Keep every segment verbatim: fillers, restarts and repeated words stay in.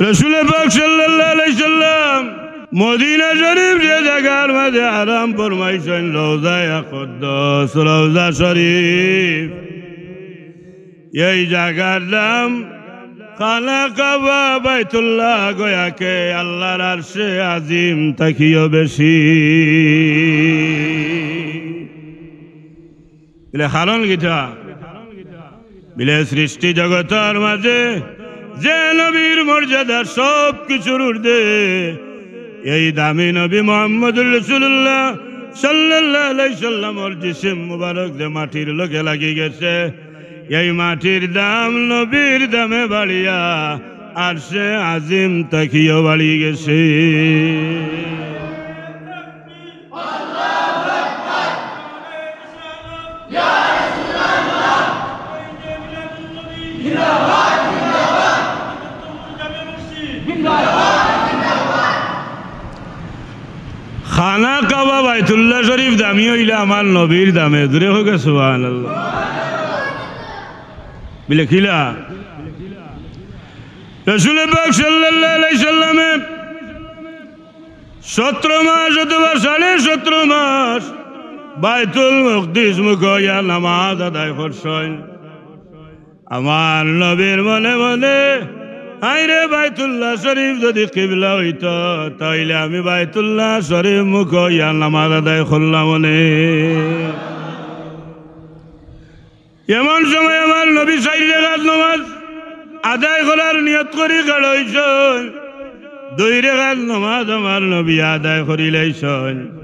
রসুল পাক সাল্লাল্লাহু আলাইহি সাল্লাম মদিনা শরীফ যে জাগার মাঝে আরাম ফরমাইছইন, রওজায়ে আকদস, রওজা শরীফ, এই জাগার নাম খানা কাবা বাইতুল্লাহ গয়াকে আল্লাহর আরশে আজিম থাকিও বেশি। বলে কারণ কিতা? বলে সৃষ্টি জগতর মাঝে যে নবীর মর্যাদা সব কিছুর ঊর্ধ্বে, এই দামি নবী মুহাম্মদুর রাসূলুল্লাহ সাল্লাল্লাহু আলাইহি সাল্লামর জিসিম মুবারক যে মাটির লগে লাগি গেছে, এই মাটির দাম নবীর দামে বাড়িয়া আরশে আজিম থাকিও বাড়ি গেছে। খানা কাবা বাইতুল্লাহ শরীফ দামি অইলে আমার নবীর দামে। জোরে কউক্কা সুবহানাল্লাহ। বলে কিলা? রসুল পাক সাল্লাল্লাহু আলাইহি সাল্লামে সতেরো মাস অথবা সাড়ে সতেরো মাস বাইতুল মুকদ্দিস মুখ অইয়া নামাজ আদায় করছইন। আমার নবীর মনে মনে, "হায়রে, বাইতুল্লাহ শরীফ যদি কিবলা অইতো, তাইলে আমি বাইতুল্লাহ শরীফ মুখ অইয়া নামাজ আদায় করলাম অনে।" এমন সময় আমার নবী চাইর রেকাত নামাজ আদায় করার নিয়ত করি খাড়া অইছইন। দুই রেকাত নামাজ আমার নবী আদায় করিলাইছইন।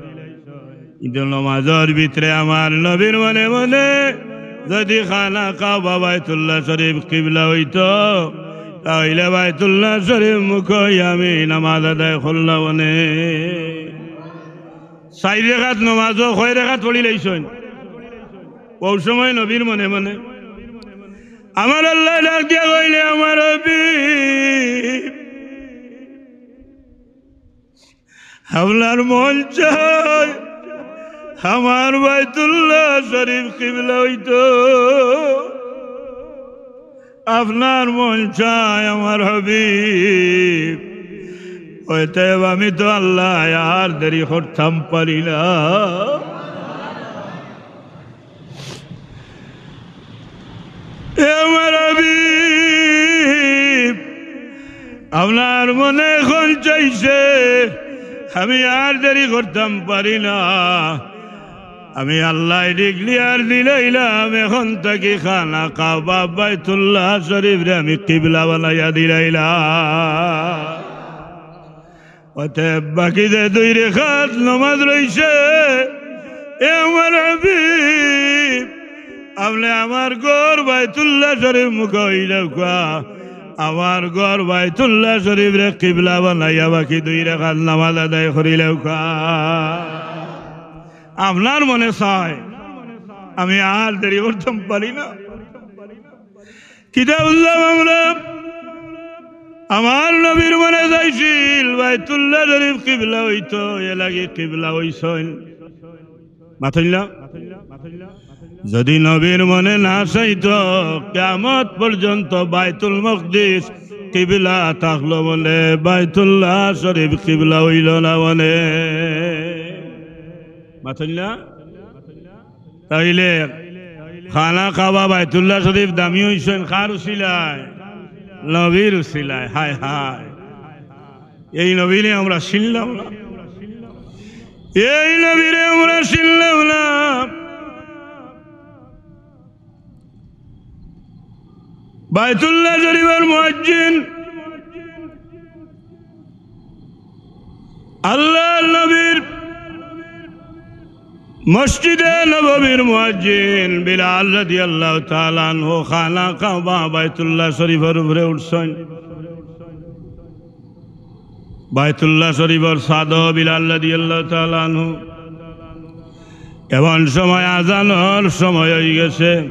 কিন্তু নামাজর ভিতরে আমার নবীর মনে মনে যদি খানা কাবা বাইতুল্লাহ শরীফ কিবলা অইতো, তাইলে বাইতুল্লাহ শরীফ মুখ অইয়া আমি নামাজ আদায় করলাম অনে। চাইর রেকাত নামাজও কয় রেকাত পড়িলাইছইন। অউ সময় নবীর মনে মনে আমার আল্লায় ডাক দিয়া কইলে, "আমার হাবিব, আপনার মন চায় আমার বাইতুল্লাহ শরীফ কিবলা অইতো, আপনার মন চায় আমার হাবিব, অতএব আমি তো আল্লায় আর দেরি করতাম পারি না।" এ আমার হাবিব, আপনার মনে অখন চাইছে, আমি আর দেরি করতাম পারি না। আমি আল্লায় declare দিলাইলাম, অখন থাকি খানা কাবা বাইতুল্লাহ শরীফরে আমি কিবলা বানাইয়া দিলাইলাম। অতএব বাকি যে দুই রেকাত নামাজ রইছে, এ আমার হাবিব, আপনে আমার ঘর বাইতুল্লাহ শরীফ মুখ অইলাউক্কা, আমার ঘর বাইতুল্লাহ শরীফরে কিবলা বানাইয়া বাকি দুই রেকাত নামাজ আদায় করিলাউক্কা। আপনার মনে চায়, আমি আর দেরি করতাম পারি না। কিতা বুঝলাম আমরা? আমার নবীর মনে চাইছিল বাইতুল্লাহ শরীফ কিবলা অইতো, এরলাগি কিবলা অইছইন। মাতইন না? যদি নবীর মনে না চাইতো, কিয়ামত পর্যন্ত বাইতুল মুকদ্দিস কিবলা থাকলো অনে, বাইতুল্লাহ শরীফ কিবলা অইলো না অনে। মাতইন না? তাইলে খানা কাবা বাইতুল্লাহ শরীফ দামি অইছইন কার উছিলায়? নবীর উছিলায়। হায় হায়, এই নবীরে আমরা চিনলাম না, এই নবীরে আমরা চিনলাম না। বাইতুল্লাহ শরীফর মুয়াজ্জিন, আল্লাহর নবীর মসজিদে নববীর মুয়াজ্জিন বিলাল রাদিয়াল্লাহু তাআলা আনহু খানা কাবা বাইতুল্লাহ শরীফর উপরে উঠছইন। বাইতুল্লাহ শরীফর ছাদো বিলাল রাদিয়াল্লাহু তাআলা আনহু। এমন সময় আজানর সময় অইগেছে।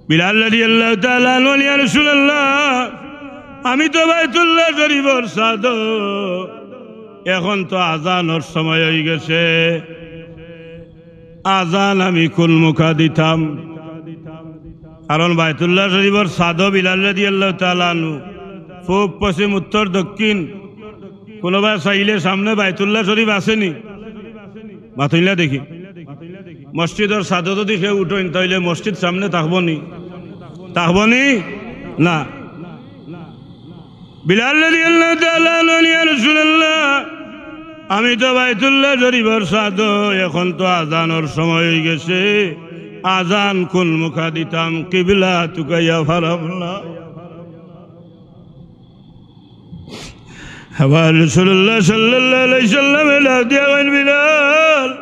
বিলাল রাদিয়াল্লাহু তাআলা আনহু, "ইয়া রাসূলুল্লাহ, আমি তো বাইতুল্লাহ শরীফর ছাদো, অখন তো আজানর সময় অইগেছে, আজান আমি কুন মুখা দিতাম?" কারণ বাইতুল্লাহ শরীফর ছাদো বিলাল রাদিয়াল্লাহু তাআলা আনহু পূব, পশ্চিম, উত্তর, দক্ষিণ, কোনোবায় চাইলে সামনে বায়তুল্লাহ শরীফ আছে নি? মাতইন না দেখি। মসজিদর ছাদো যদি কেউ উঠইন, তাইলে মসজিদ সামনে থাকবো নি? থাকবো নি? না। বিলাল রাদিয়াল্লাহু তাআলা আনহু, ইয়া রাসূলুল্লাহ, আমি তো বায়তুল্লাহ শরীফর ছাদো, এখন তো আজানর সময় অইগেছে, আজান কুন মুখা দিতাম, কিবলা তুকাইয়া পারলাম না। আবার রাসূলুল্লাহ সাল্লাল্লাহু আলাইহি ওয়াসাল্লামে ডাক দিয়া কইন, "বিলাল,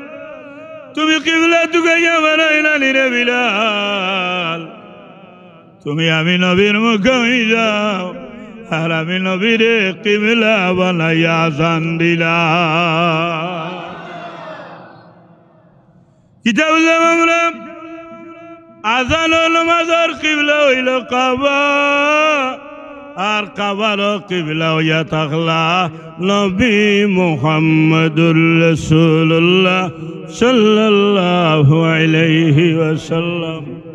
তুমি কিবলা তুকাইয়া পারো না নি রে বিলাল? তুমি আমি নবীর মুখা অইযাও, আর আমি নবীরে কিবলা বানাইয়া আজান দিলা।" কিতা বুঝলাম আমরা? আজান ও নমাজর কিবলা অইলো কাবা, আর কাবারও কিবলা অইয়া থাকলা নবী মুহাম্মদুর রাসূলুল্লাহ সাল্লাল্লাহু আলাইহি ওয়াসাল্লাম।